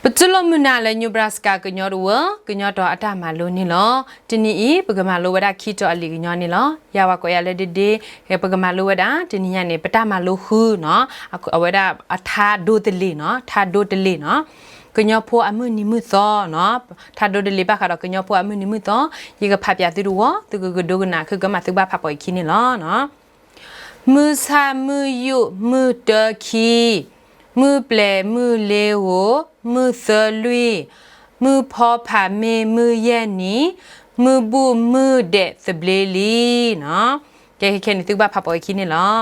ပတူၢ်လိာ်မုာ်နၤလၢ Nebraska ကညီတဝၢ ကညီတီၤအတၢ်မၤလိန့ၣ်လီၤ. တနံၤအံၤ ပကမၤလိဝဲဒၣ်ခံတီၤအလံာ်ကညီန့ၣ်လီၤ. ယၤဝဲကိးယၤလၢ ဒ့ဒ့, ပကမၤလိဝဲဒၣ် တနံၤညါန့ၣ် ပတၢ်မၤလိဃုနီၤ, အဝဲဒၣ်အထါဒိတလ့ၤနီၤ, ထါဒိတလ့ၤနီၤ, ကညီဖိအမုၢ်နံၤမုၢ်သီနီၤ, ထါဒိတလ့ၤဘၣ်ဃးဒီးကညီဖိအမုၢ်နံၤမုၢ်သီ, ယကဖးပၠးသုတဝီ, သုကကဒိကနၣ် ခုကမၤသုဘၣ်ဖးပိာ်အခံန့ၣ်လီၤ. မုၢ်ဆၣ်မုၢ်ယူာ်မုၢ်တၢခံ, မုၢ်ပျဲၤမုၢ်လ့ဧိၤ, မုၢ်သၢလွံၢ်, မုၢ်ဖီဖးမ့ၢ်မုၢ်ယဲၢ်နံၤ, မုၢ်ဘူၣ်မုၢ်ဒဲးသဘျ့လံနီၤ. ကဲ ခဲခဲန့ၣ် သုကဘၣ်ဖးပိာ်အခံန့ၣ်လီၤ.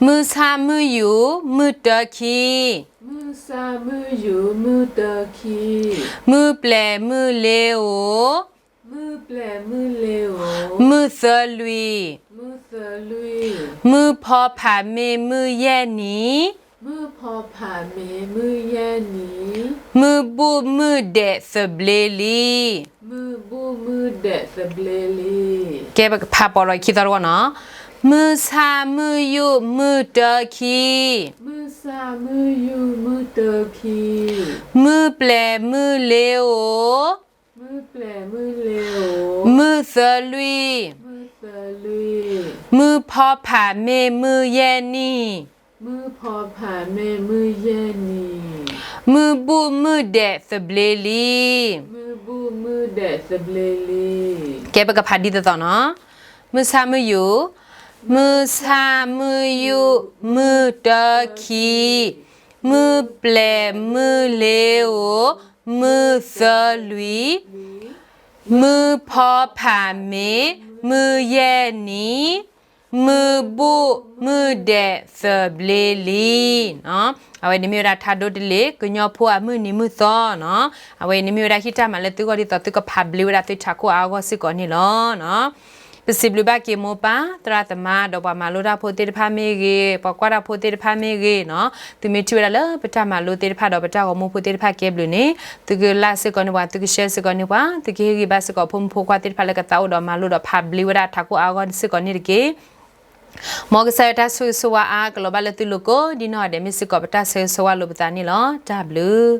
မုၢ်ဆၣ်မုၢ်ယူာ်မုၢ်တၢခံ, မုၢ်ပျဲၤမုၢ်လ့ဧိၤ, မုၢ်သၢလွံၢ်, မုၢ်ဖီဖးမ့ၢ်မုၢ်ယဲၢ်နံၤ, မုၢ်ဘူၣ်မုၢ်ဒဲးသဘျ့လံ. ကဲ ပကဖးပိာ်ဒီးခံသီတဝီနီၤ. မုၢ်ဆၣ်မုၢ်ယူာ်မုၢ်တၢခံ, မုၢ်ပျဲၤမုၢ်လ့ဧိၤ, မုၢ်သၢလွံၢ်, မုၢ်ဖီဖးမ့ၢ်မုၢ်ယဲၢ်နံၤ, မုၢ်ဘူၣ်မုၢ်ဒဲးသဘျ့လံ. ကဲ ပကဖးဒ်သိးသိးနီၤ. မုၢ်ဆၣ်မုၢ်ယူာ်, မုၢ်ဆၣ်မုၢ်ယူာ်မုၢ်တၢခံ, မုၢ်ပျဲၤမုၢ်လ့ဧိၤ, မုၢ်သၢလွံၢ်, မုၢ်ဖီဖးမ့ၢ်မုၢ်ယဲၢ်နံၤ, မုၢ်ဘူၣ်မုၢ်ဒဲးသဘျ့လံ. အဝဲန့ၣ်မ့ၢ်ဝဲဒၣ်ထါဒိတလ့ၤ ကညီဖိအမုၢ်နံၤမုၢ်သီနီၤ. အဝဲန့ၣ်မ့ၢ်ဝဲဒၣ်ဟံၣ်တၢ်မၤလၢသုဂီၢ်ဒ်သိးသုကဖးဘျ့ဝဲဒၣ်သုထးခိၣ်အါအါဂီၢ်စ့ၢ်ကီးန့ၣ်လီၤ. ပစံးဘျုးဘၣ်က့ၤမိၢ်ပၢ် သရၣ်သမါ ဒီးပှၤမၤလိတၢ်ဖိသ့ၣ်တဖၣ်မ့ၢ်ဂ့ၤ, ပှၤကွၢ်တၢ်ဖိသ့ၣ်တဖၣ်မ့ၢ်ဂ့ၤနီၤ, သုမ့ၢ်ထံၣ်ဝဲဒၣ်လၢပတၢ်မၤလိသ့ၣ်တဖၣ်ဒီးပတၢ်ဂီၤမူဖိသ့ၣ်တဖၣ်ကဲဘျုးန့ၣ် သုကlikeစ့ၢ်ကီးန့ၢ်ပှၤ, သုကshareစ့ၢ်ကီးန့ၢ်ပှၤ, သုကဟ့ၣ်ဂံၢ်ဘါစ့ၢ်ကီးဖိမုၣ်ဖိခွါသ့ၣ်တဖၣ်လၢကသးအိၣ်ဒီးမၤလိဒီးဖးဘျ့ဝဲဒၣ်ထးခိၣ်အါအါဂီၢ်စ့ၢ်ကီးန့ၣ်တက့ၢ်. မ်ကစၢ်ယွၤတၢ်ဆိၣ်ဂ့ၤဆိၣ်ဝါအါကလီၤဘၣ်လၢသုလိၤကိးဒ်နီၢ်ဂၤဒဲး မ့ၢ်စ့ၢ်ကီးပတၢ်ဆိၣ်ဂ့ၤဆိၣ်ဝါလိာ်ပသးန့ၣ်လီၤ. တၢ်ဘျုး